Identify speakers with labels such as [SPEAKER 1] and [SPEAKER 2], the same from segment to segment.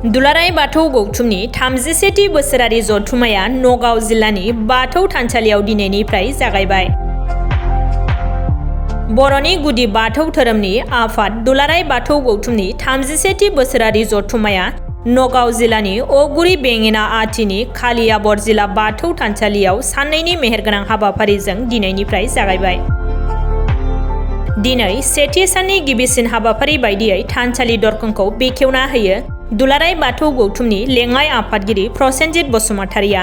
[SPEAKER 1] दुलाराय बाथौ गौथुमनि 37थि बोसोरारि जथुम्माया नगाव जिल्लानि बाथौ थानसालियाव दिनैनिफ्राय जागायबाय। बर'नि गुदि बाथौ धोरोमनि आफाद दुलाराय बाथौ गौथुमनि 37थि बोसोरारि जथुम्माया नगाव जिल्लानि अगुरि बेंगेना आथिनि खालियाबर जिल्ला बाथौ थानसालियाव साननैनि मेहेरगोनां हाबाफारिजों दिनैनिफ्राय जागायबाय। दिनै सेथि साननि गिबिसिन हाबाफारि बायदियै थानसालि दरखंखौ बेखेवना होयो दुलाराय बाथौ गौथुमनि लेङाइ आफादगिरि प्रसेनजित बसुमतारिया।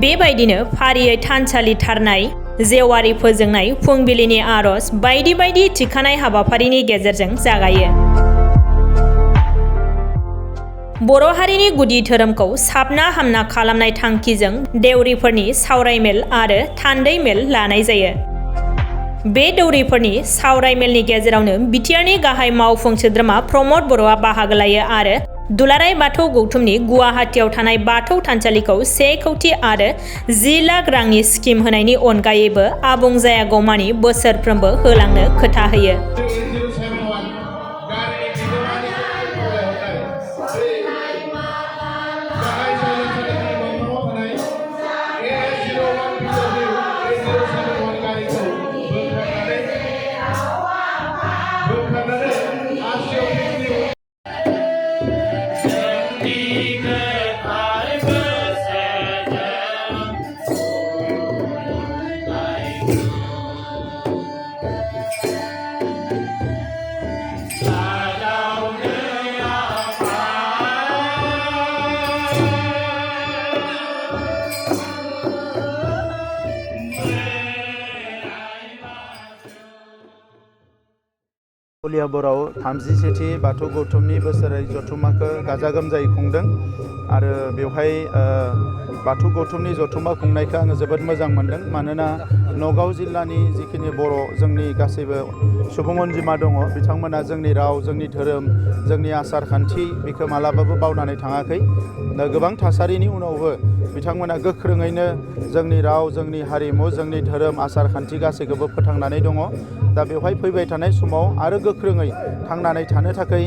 [SPEAKER 1] बेबायदिनो फारियै थानसालि थारनाय, जेवारि फोजोंनाय, फुंबिलिनि आरज बायदि बायदि थिखानाय हाबाफारिनि गेजेरजों जागायो। बर' हारिनि गुदि धोरोमखौ साबना हामना खालामनाय थांखिजों देउरिफोरनि सावरायमेल आरो थान्दै मेल लानाय जायो। बे दौरिफोरनि सावरायमेलनि गेजेरावनो बिटिआरनि गाहाय मावफुं सोद्रोमा प्रमद बर'आ बाहागो लायो आरो दुलाराय बाथौ गौथुमनि गुवाहाटीआव थानाय बाथौ थानसालिखौ 1 कौटि आरो 10 लाख रांनि स्किम होनायनि अनगायैबो आबुं जायागौमानि बोसोरफ्रोमबो होलांनो खोथा होयो।
[SPEAKER 2] कलियाबराव 37थि बाथौ गौथुमनि बोसोरारि जथुम्माखौ गाजा गोमजायै खुंदों आरो बेवहाय बाथौ गौथुमनि जथुम्मा खुंनायखौ आङो जोबोद मोजां मोनदों। मानोना नगाव जिल्लानि जिखिनि बर' जोंनि गासैबो सुबुं अनजिमा दङ, बिथांमोना जोंनि राव, जोंनि धोरोम, जोंनि आसार खान्थि बेखौ मालाबाबो बावनानै थाङाखै। गोबां थासारिनि उनावबो बिथांमोना गोख्रोङैनो जोंनि राव, जोंनि हारिमु, जोंनि धोरोम, आसार खान्थि गासैखौबो फोथांनानै दङ। दा बेवहाय फैबाय थानाय समाव आरो गोख्रोङै थांनानै थानो थाखाय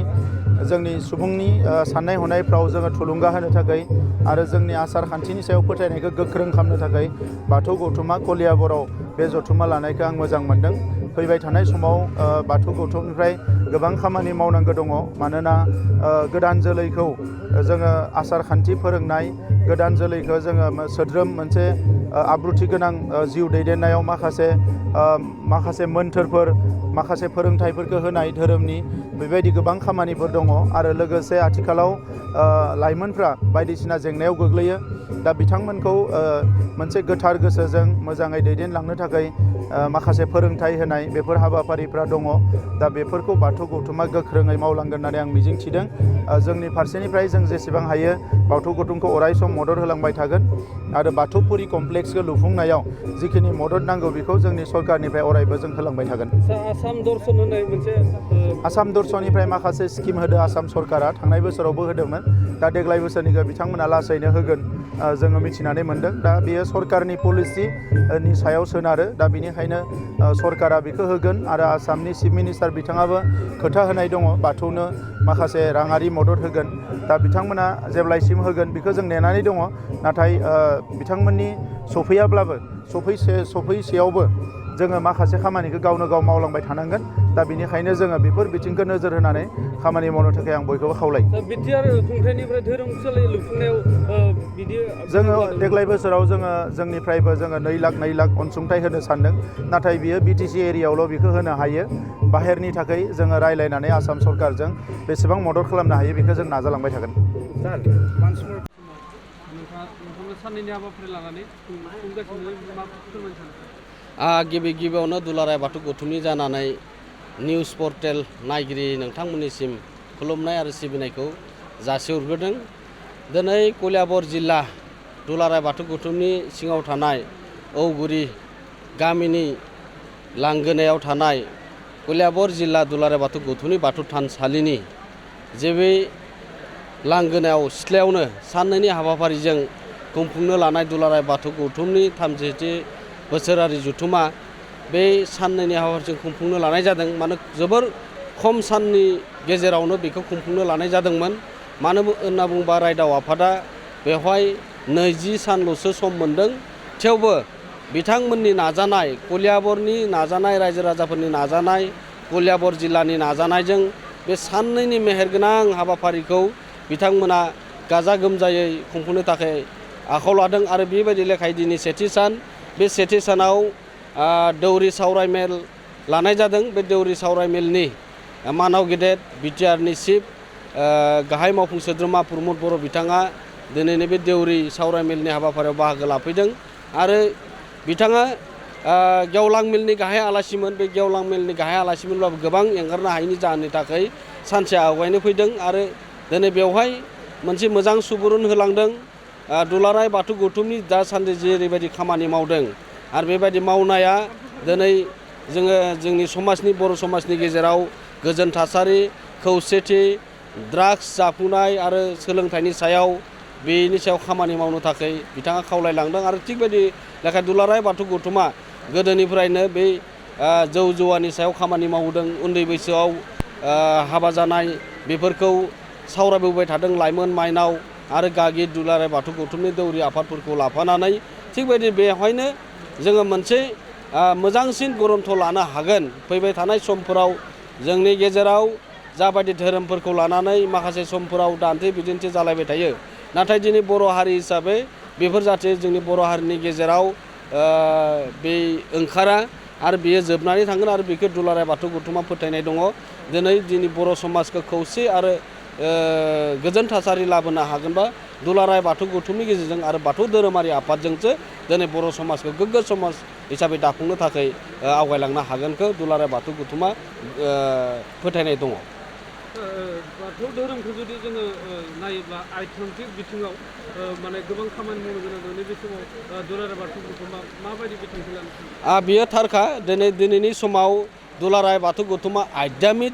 [SPEAKER 2] जोंनि सुबुंनि साननाय हनायफ्राव जोङो थुलुंगा होनो थाखाय आरो जोंनि आसार खान्थिनि सायाव फोथायनायखौ गोख्रों खालामनो थाखाय बाथौ गौथुमा कलियाबराव बे जथुम्मा लानायखौ आं मोजां मोनदों। फैबाय थानाय समाव बाथौ गौथुमनिफ्राय गोबां खामानि मावनांगौ दङ। मानोना गोदान जोलैखौ जोङो आसार खान्थि फोरोंनाय, गोदान जोलैखौ जोङो सोद्रोम मोनसे आब्रुथि गोनां जिउ दैदेननायाव माखासे मोन्थोरफोर, माखासे फोरोंथाइफोरखौ होनाय धोरोमनि बेबायदि गोबां खामानिफोर दङ। आरो लोगोसे आथिखालाव लाइमोनफ्रा बायदिसिना जेंनायाव गोग्लैयो। दा बिथांमोनखौ मोनसे गोथार गोसोजों मोजाङै दैदेनलांनो थाखाय माखासे फोरोंथाइ होनाय बेफोर हाबाफारिफ्रा दङ। दा बेफोरखौ बाथौ गौथुमा गोख्रोङै मावलांगोन होननानै आं मिजिंथिदों। जोंनि फारसेनिफ्राय जों जेसेबां हायो बाथौ गौथुमखौ अरायसम मदद होलांबाय थागोन आरो बाथौपुरि कमप्लेक्सखौ लुफुंनायाव जिखिनि मदद नांगौ बेखौ जोंनि सरकारनिफ्राय अरायबो जों होलांबाय थागोन।
[SPEAKER 3] आसाम दर्शन होननाय मोनसे
[SPEAKER 2] आसाम दर्शननिफ्राय माखासे स्किम होदो आसाम सरकारा, थांनाय बोसोरावबो होदोंमोन। दा देग्लाय बोसोरनिखौ बिथांमोना लासैनो होगोन जोङो मिथिनानै मोनदों। दा बेयो सरकारनि पलिसिनि सायाव सोनारो। दा बेनिखायनो सरकारा बेखौ होगोन आरो आसामनि चिफ मिनिस्टार बिथाङाबो खोथा होनाय दङ बाथौनो माखासे राङारि मदद होगोन। दा बिथांमोना जेब्लायसिम होगोन बेखौ जों नेनानै दङ। नाथाय बिथांमोननि सफैसेयावबो जोङो माखासे खामानिखौ गावनो गाव मावलांबाय थानांगोन। दा बेनिखायनो जोङो बेफोर बिथिंखौ नोजोर होनानै खामानि मावनो थाखाय आं बयखौबो खावलायो।
[SPEAKER 3] बिटिआर खुंथायनिफ्राय धोरोमसालि लुफुंनायाव बिदि
[SPEAKER 2] जोङो देग्लाय बोसोराव जोंनिफ्रायबो जोङो 2 लाख अनसुंथाइ होनो सानदों। नाथाय बियो बिटिसि एरियायावल' बेखौ होनो हायो। बाहेरनि थाखाय जोङो रायज्लायनानै आसाम सरकारजों बेसेबां मदद खालामनो हायो बेखौ जों नाजालांबाय थागोन।
[SPEAKER 3] साननैनि हाबाफारि लानानै खुंगासिनो मा फोरमायनो सानो?
[SPEAKER 4] गिबियावनो दुलाराय बाथौ गौथुमनि जानानै निउस पर्टेल नायगिरि नोंथांमोननिसिम खुलुमनाय आरो सिबिनायखौ जासिहरग्रोदों। दिनै कलियाबर जिल्ला दुलाराय बाथौ गौथुमनि सिङाव थानाय औगुरि गामिनि लांगोनायाव थानाय कलियाबर जिल्ला दुलाराय बाथौ गौथुमनि बाथौ थानसालिनि जे बे लांगोनायाव सिथ्लायावनो साननैनि हाबाफारिजों खुंफुंनो लानाय दुलाराय बाथौ गौथुमनि 37थि बोसोरारि जथुमा बे साननैनि हाबाफारिजों खुंफुंनो लानाय जादों। मानो जोबोर खम साननि गेजेरावनो बेखौ खुंफुंनो लानाय जादोंमोन। मानो होनना बुङोबा रायदाव आफादा बेवहाय 20 सानल'सो सम मोनदों। थेवबो बिथांमोननि नाजानाय, कलियाबरनि नाजानाय, रायजो राजाफोरनि नाजानाय, कलियाबर जिल्लानि नाजानायजों बे साननैनि मेहेरगोनां हाबाफारिखौ बिथांमोना गाजा गोमजायै खुंफुंनो थाखाय आखायाव लादों। आरो बेबायदि लेखायै दिनै सेथि सान, बे सेथि सानाव दौरि सावराय मेल लानाय जादों। बे दौरि सावराय मेलनि मानाव गेदेर बिटिआरनि चिफ गाहाय मावफुं सोद्रोमा प्रमद बर' बिथाङा दिनैनि बे देउरि सावराय मेलनि हाबाफारियाव बाहागो लाफैदों। आरो बिथाङा गेवलां मेलनि गाहाय आलासिमोन। बे गेवलां मेलनि गाहाय आलासिमोनब्लाबो गोबां एंगारनो हायैनि जाहोननि थाखाय सानसे आवगायनो फैदों। आरो दिनै बेवहाय मोनसे मोजां सुबुरुन होलांदों। दुलाराय बाथौ गौथुमनि दासान्दि जेरैबायदि खामानि मावदों आरो बेबायदि मावनाया दिनै जोङो जोंनि समाजनि बर' समाजनि गेजेराव गोजोन थासारि, खौसेथि, ड्राग्स जाफुंनाय आरो सोलोंथाइनि सायाव बेनि सायाव खामानि मावनो थाखाय बिथाङा खावलायलांदों। आरो थिग बायदि लेखा दुलाराय बाथौ गौथुमा गोदोनिफ्रायनो बे जौ जुवानि सायाव खामानि मावदों। उन्दै बैसोआव हाबा जानाय बेफोरखौ सावरायबोबाय थादों लाइमोन माइनाव आरो गागि दुलाराय बाथौ गौथुमनि दौरि आफादफोरखौ लाफानानै। थिग बायदि बेवहायनो जोङो मोनसे मोजांसिन गरन्थ लानो हागोन। फैबाय थानाय समफोराव जोंनि गेजेराव जाबायदि धोरोमफोरखौ लानानै माखासे समफोराव दान्थे बिदिन्थि जालायबाय थायो। नाथाय दिनै बर' हारि हिसाबै बेफोर जाहाथे जोंनि बर' हारिनि गेजेराव बे ओंखारा आरो बेयो जोबनानै थांगोन। आरो बेखौ दुलाराय बाथौ गौथुमा फोथायनाय दङ। दिनै बर' समाजखौ खौसे आरो गोजोन थासारि लाबोनो हागोनबा दुलाराय बाथौ गौथुमनि गेजेरजों आरो बाथौ धोरोमारि आफादजोंसो दिनै बर' समाजखौ गोग्गो समाज हिसाबै दाफुंनो थाखाय आवगायलांनो हागोनखौ दुलाराय बाथौ गौथुमा फोथायनाय दङ।
[SPEAKER 3] बाथौ धोरोमखौ जुदि जोङो नायोब्ला आइथिक बिथिङाव माने गोबां खामानि मावनो गोनां दं। नैबे समाव दुलाराय बाथौ गौथुमा माबायदि बिथांखि लानो?
[SPEAKER 4] बियो थारखा। दिनैनि समाव दुलाराय बाथौ गौथुमा आध्यात्मिक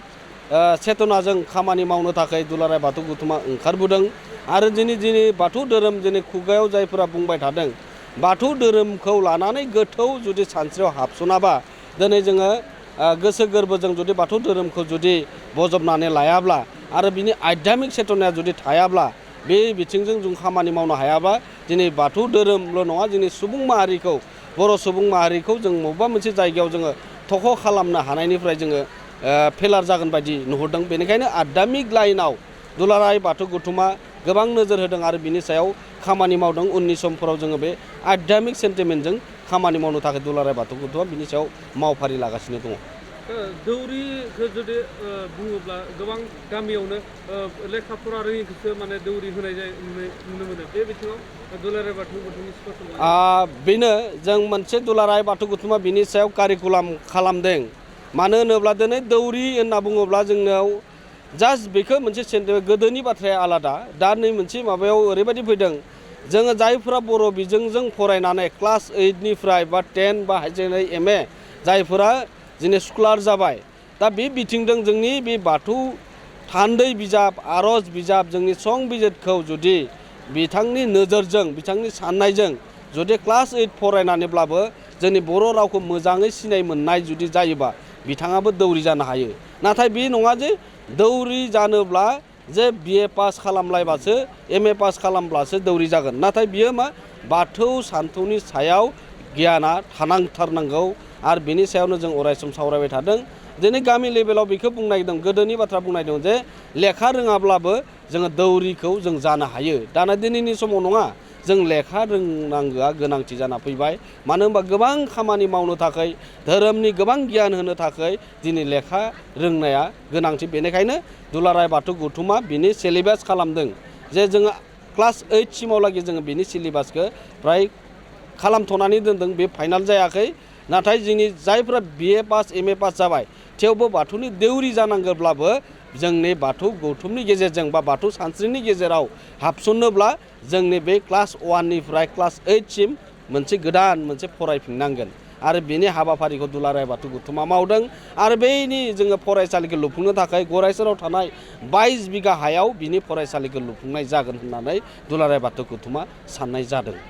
[SPEAKER 4] चेतनाजों खामानि मावनो थाखाय दुलाराय बाथौ गौथुमा ओंखारबोदों। आरो दिनै बाथौ धोरोम दिनै खुगायाव जायफोरा बुंबाय थादों बाथौ धोरोमखौ लानानै गोथौ जुदि सानस्रियाव हाबसनाबा दिनै जोङो गोसो गोरबोजों जुदि बाथौ धोरोमखौ जुदि बजबनानै लायाब्ला आरो बिनि आध्यात्मिक चेतनाया जुदि थायाब्ला बे बिथिंजों जों खामानि मावनो हायाबा दिनै बाथौ धोरोमल' नङा जोंनि सुबुं माहारिखौ बर' सुबुं माहारिखौ जों बबेबा मोनसे जायगायाव जोङो थख' खालामनो हानायनिफ्राय जोङो फेलार जागोन बायदि नुहुरदों। बेनिखायनो आध्यात्मिक लाइनाव दुलाराय बाथौ गौथुमा गोबां नोजोर होदों आरो बिनि सायाव खामानि मावदों। उननि समफोराव जोङो बे आध्यात्मिक सेन्टिमेन्टजों खामानि मावनो थाखाय दुलाराय बाथौ गौथुमा बिनि सायाव मावफारि लागासिनो दङ।
[SPEAKER 3] दौरिखौ जुदि बुङोब्ला गोबां गामियावनो लेखा फरा रोङिखौसो माने दौरि होनाय नुनो मोनो। बे बिथिङाव दुलाराय बाथौ गौथुमनि
[SPEAKER 4] बेनो जों मोनसे दुलाराय बाथौ गौथुमा बिनि सायाव कारिकुलाम खालामदों। मानो होनोब्ला दिनै दौरि होनना बुङोब्ला जोंनाव जास्ट बेखौ मोनसे गोदोनि बाथ्राया आलादा। दा नै मोनसे माबायाव ओरैबायदि फैदों जोङो जायफोरा बर' बिजोंजों फरायनानै क्लास 8निफ्राय बा 10 बा हाइजेनै MA जायफोरा जोंनि स्कलार जाबाय। दा बे बिथिंजों जोंनि बे बाथौ थान्दै बिजाब आर'ज बिजाब जोंनि सं बिजिरखौ जुदि बिथांनि नोजोरजों बिथांनि साननायजों जुदि क्लास 8 फरायनानैब्लाबो जोंनि बर' रावखौ मोजाङै सिनाय मोननाय जुदि जायोबा बिथाङाबो दौरि जानो हायो। नाथाय बे नङा जे दौरि जानोब्ला जे BA पास खालामलायबासो MA पास खालामब्लासो दौरि जागोन। नाथाय बियो मा बाथौ सान्थौनि सायाव गियाना थानांथारनांगौ आरो बेनि सायावनो जों अरायसम सावरायबाय थादों। दिनै गामि लेभेलाव बेखौ बुंनायदों गोदोनि बाथ्रा बुंनायदों जे लेखा रोङाब्लाबो जोङो दौरिखौ जों जानो हायो। दाना दिनैनि समाव नङा जों लेखा रोंनांगौआ गोनांथि जाना फैबाय। मानो होनबा गोबां खामानि मावनो थाखाय धोरोमनि गोबां गियान होनो थाखाय दिनै लेखा रोंनाया गोनांथि। बेनिखायनो दुलाराय बाथौ गौथुमा बिनि सिलेबास खालामदों जे जोङो क्लास 8 सिमावलागै जोङो बिनि सिलेबासखौ फ्राय खालामथ'नानै दोनदों। बे फाइनाल जायाखै। नाथाय जोंनि जायफोरा BA पास MA पास जाबाय थेवबो बाथौनि देउरि जानांगौब्लाबो जोंनि बाथौ गौथुमनि गेजेरजों बा बाथौ सानस्रिनि गेजेराव हाबसननोब्ला जोंनि बे क्लास 1निफ्राय क्लास 8 सिम मोनसे गोदान मोनसे फरायफिननांगोन। आरो बेनि हाबाफारिखौ दुलाराय बाथौ गौथुमा मावदों आरो बेनि जोङो फरायसालिखौ लुफुंनो थाखाय गरायसराव थानाय 22 बिगा हायाव बिनि फरायसालिखौ लुफुंनाय जागोन होननानै दुलाराय बाथौ गौथुमा साननाय जादों।